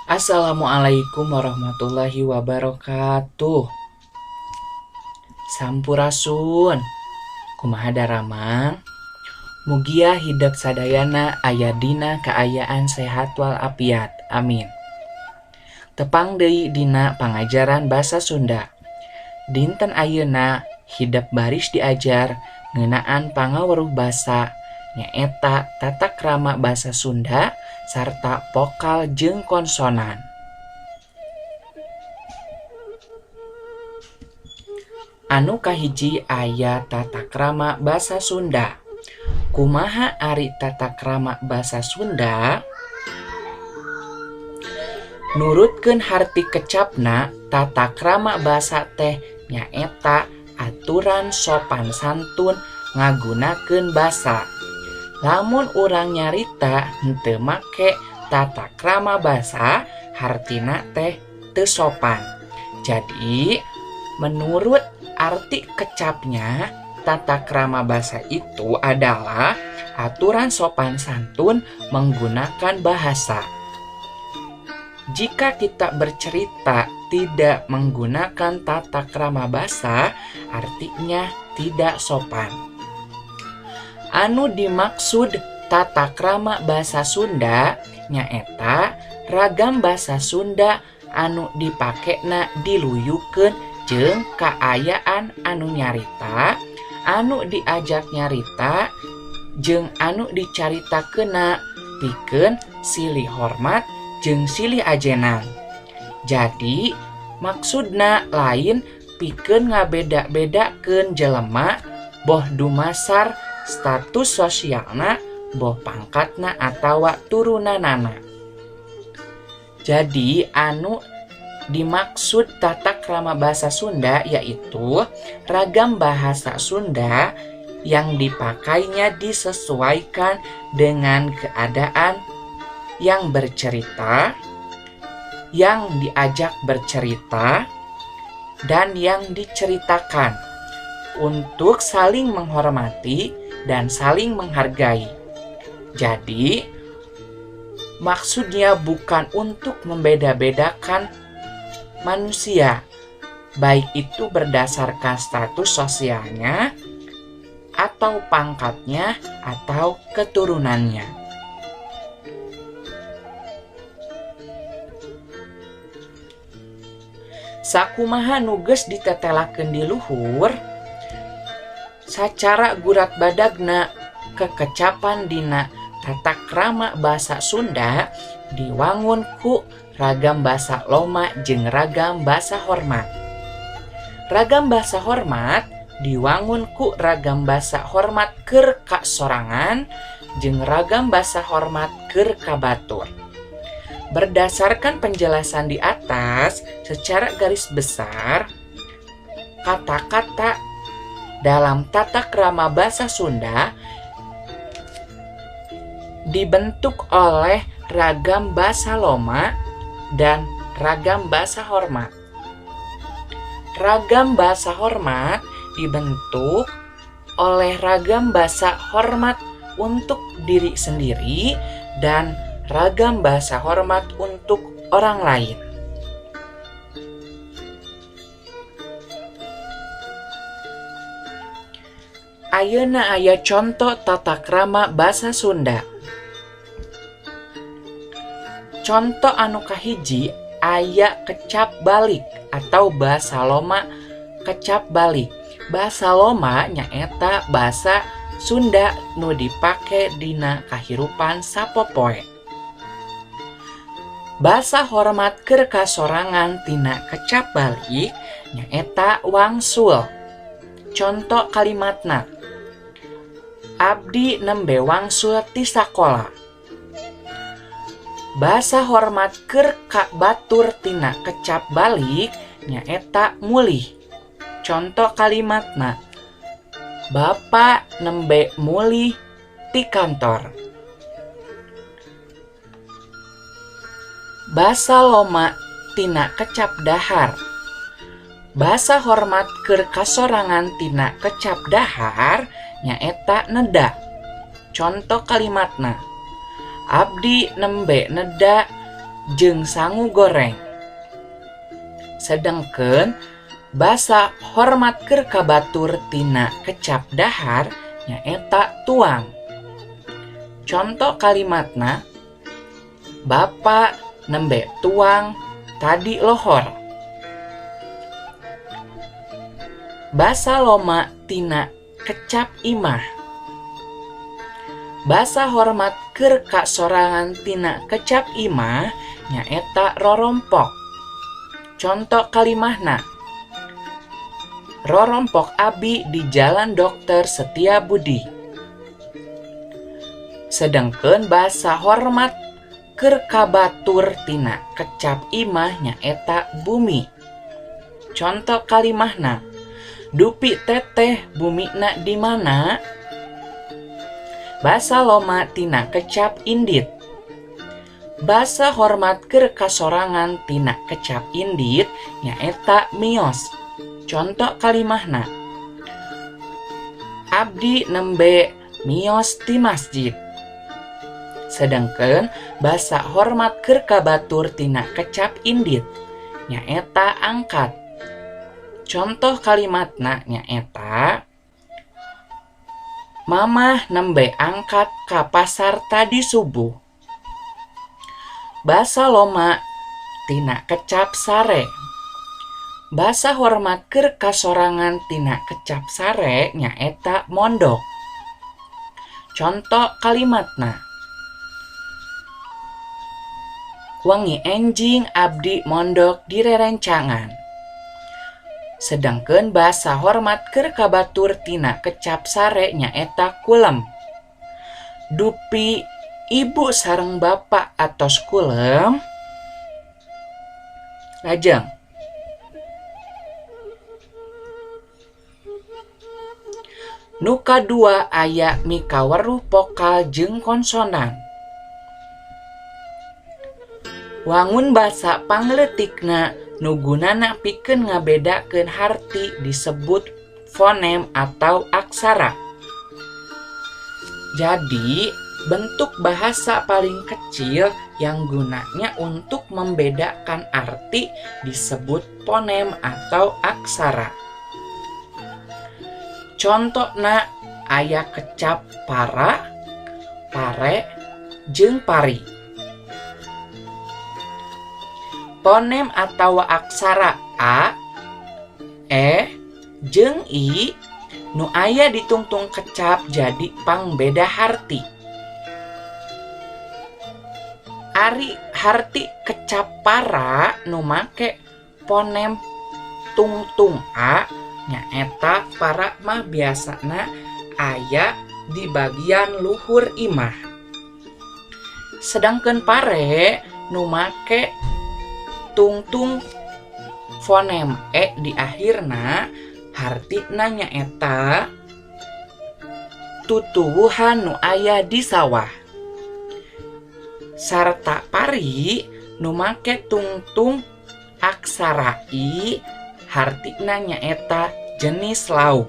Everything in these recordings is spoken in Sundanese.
Assalamualaikum warahmatullahi wabarakatuh. Sampurasun. Kumaha daramang? Mugia hidep sadayana aya dina kaayaan sehat walafiat. Amin. Tepang deui dina pangajaran basa Sunda. Dinten ayeuna hidep baris diajar ngeunaan pangaweruh basa nyaeta tata krama basa Sunda sarta vokal jeung konsonan. Anu kahiji aya tata krama basa Sunda. Kumaha ari tata krama basa Sunda? Nurutkeun harti kecapna, tata krama basa teh nyaeta aturan sopan santun ngagunakeun basa. Lamun urang nyarita henteu make tata krama basa, hartina teh teu sopan. Jadi, menurut arti kecapnya, tata krama basa itu adalah aturan sopan santun menggunakan bahasa. Jika kita bercerita tidak menggunakan tata krama basa, artinya tidak sopan. Anu dimaksud tata krama basa Sunda nyaeta ragam basa Sunda anu dipakena diluyukeun jeung kaayaan anu nyarita, anu diajak nyarita, jeung anu dicaritakeunna pikeun silih hormat jeung silih ajenan. Jadi maksudna lain pikeun ngabeda-bedakeun jelema boh dumasar status sosialna, boh pangkatna atawa turunanana. Jadi anu dimaksud tata krama bahasa Sunda yaitu ragam bahasa Sunda yang dipakainya disesuaikan dengan keadaan yang bercerita, yang diajak bercerita, dan yang diceritakan untuk saling menghormati dan saling menghargai. Jadi, maksudnya bukan untuk membeda-bedakan manusia, baik itu berdasarkan status sosialnya, atau pangkatnya, atau keturunannya. Sakumaha nu geus ditetelakeun di luhur, sacara gurat badagna kekecapan dina tata krama basa Sunda diwangun ku ragam basa loma jeung ragam basa hormat. Ragam basa hormat diwangun ku ragam basa hormat keur ka sorangan jeung ragam basa hormat keur ka batur. Berdasarkan penjelasan di atas, secara garis besar, kata-kata dalam tata krama basa Sunda dibentuk oleh ragam basa loma dan ragam basa hormat. Ragam basa hormat dibentuk oleh ragam basa hormat untuk diri sendiri dan ragam bahasa hormat untuk orang lain. Ayeuna aya conto tata krama basa Sunda. Conto anu kahiji aya kecap balik atau basa loma kecap balik. Basa loma nyaeta basa Sunda nu dipake dina kahirupan sapopoe. Basa hormat keur kasorangan tina kecap balik nyaeta wangsul. Conto kalimatna, abdi nembe wangsul ti sakola. Basa hormat keur ka batur tina kecap balik nyaeta mulih. Conto kalimatna, bapa nembe mulih ti kantor. Basa loma tina kecap dahar. Basa hormat keur kasorangan tina kecap dahar nyaeta neda. Conto kalimatna, abdi nembe neda jeung sangu goreng. Sedengkeun basa hormat keur ka batur tina kecap dahar nyaeta tuang. Conto kalimatna, Bapak nembe tuang tadi lohor. Basa loma tina kecap imah. Basa hormat keur ka sorangan tina kecap imah nyaeta rorompok. Conto kalimahna, rorompok abi di Jalan Dokter Setia Budi. Sedengkeun basa hormat keur ka batur tina kecap imah nyaeta bumi. Conto kalimahna, dupi teteh bumina di mana? Basa loma tina kecap indit. Basa hormat keur ka sorangan tina kecap indit nyaeta mios. Conto kalimahna, abdi nembe mios ti masjid. Sedengkeun basa hormat keur ka batur tina kecap indit nyaeta angkat. Contoh kalimatna nyaeta, Mamah nembe angkat ka pasar tadi subuh. Basa loma tina kecap sare. Basa hormat keur ka sorangan tina kecap sare nyaeta mondok. Conto kalimatna, wengi enjing abdi mondok di rerencangan. Sedangkeun basa hormat keur ka batur tina kecap sare nyaeta kulem. Dupi ibu sareng bapa atos kulem. Lajeng nu kadua aya mikaweruh vokal jeung konsonan. Wangun basa pangleutikna nu gunana pikeun ngabedakeun harti disebut fonem atau aksara. Jadi, bentuk bahasa paling kecil yang gunanya untuk membedakan arti disebut fonem atau aksara. Contona aya kecap para, pare, jeung pari. Fonem atau aksara a, e, jeung i nu aya ditungtung kecap jadi pangbeda harti. Ari harti kecap para nu make fonem tungtung a nyaeta para mah biasana aya di bagian luhur imah. Sedangkan pare nu make tungtung fonem e di akhirna hartina nyaeta tutuwuhan nu aya di sawah. Sarta pari nu make tungtung aksara i hartina nyaeta jenis lauk.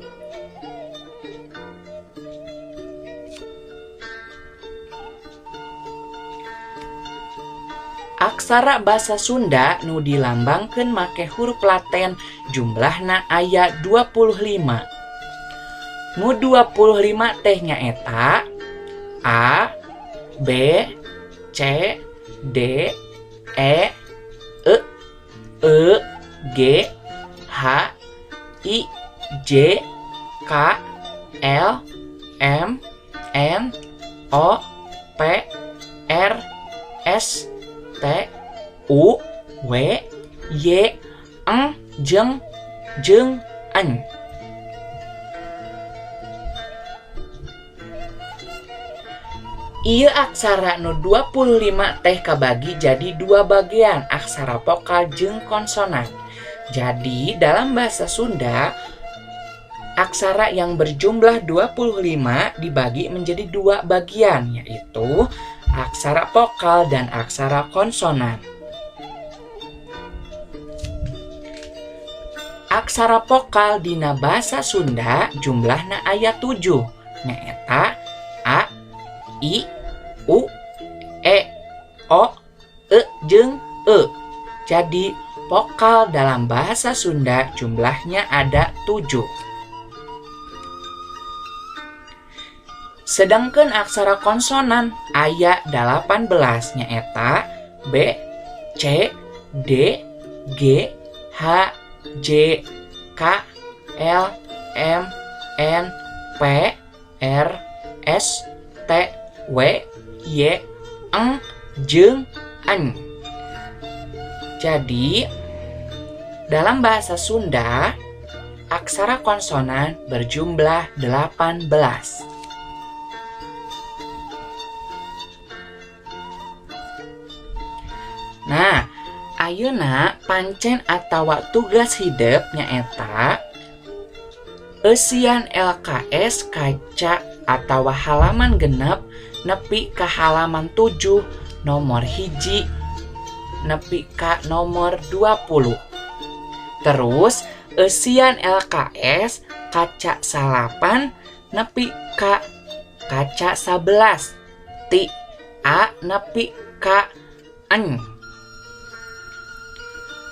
Aksara basa Sunda nu dilambangkeun make huruf Latin jumlahna aya 25. Nu 25 teh nyaeta A, B, C, D, E, E, E, G, H, I, J, K, L, M, N, O, P, R, S, T, U, W, Y, N, jeung, jeung, N. Ieu aksara nu 25 teh kabagi jadi dua bagian, aksara vokal jeung konsonan. Jadi dalam bahasa Sunda, aksara yang berjumlah 25 dibagi menjadi dua bagian, yaitu aksara vokal dan aksara konsonan. Aksara vokal dina bahasa Sunda jumlahna aya 7, nyaeta A, I, U, E, O, E jeung E. Jadi vokal dalam bahasa Sunda jumlahnya ada 7. Sedangkan aksara konsonan aya 18, nyaeta B, C, D, G, H, J, K, L, M, N, P, R, S, T, W, Y, Eng, jeung N. Jadi dalam bahasa Sunda aksara konsonan berjumlah 18. Nah, ayeuna pancen atawa tugas hidep nyaeta eusian LKS kaca atawa halaman 6 nepi ka halaman 7 nomor 1 nepi ka nomor 20. Terus eusian LKS kaca 9 nepi ka kaca 11 ti A nepi ka N.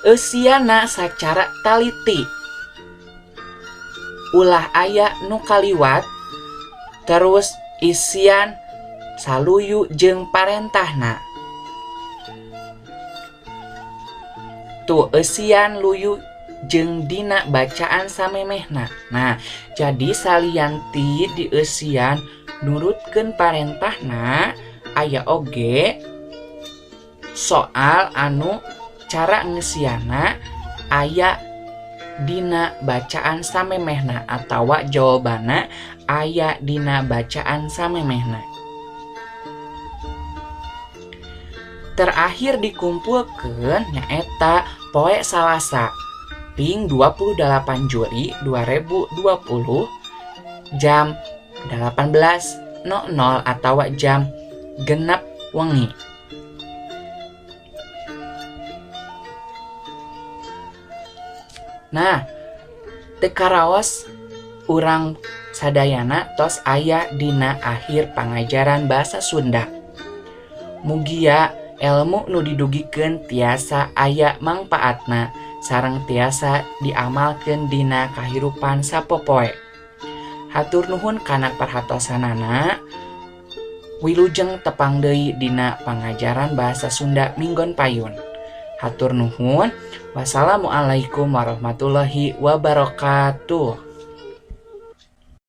Eusiana sacara taliti, ulah aya nu kaliwat, terus isian saluyu jeung parentahna. Tuh eusian luyu jeung dina bacaan samemehna. Nah, jadi salian ti dieusian nurutkeun parentahna, aya oge soal anu cara ngeusiana aya dina bacaan samemehna atawa jawabanna aya dina bacaan samemehna. Terakhir dikumpulkeun nyaeta poe Salasa ping 28 Juli 2020 jam 18.00 atawa jam 6 wengi. Nah, teu karaos urang sadayana tos aya dina akhir pangajaran bahasa Sunda. Mugia elmu nu didugikeun tiasa aya mangpaatna sareng tiasa diamalkeun dina kahirupan sapopoe. Hatur nuhun kana perhatosanana. Wilujeng tepang deui dina pangajaran bahasa Sunda minggon payun. Hatur nuhun. Wassalamualaikum warahmatullahi wabarakatuh.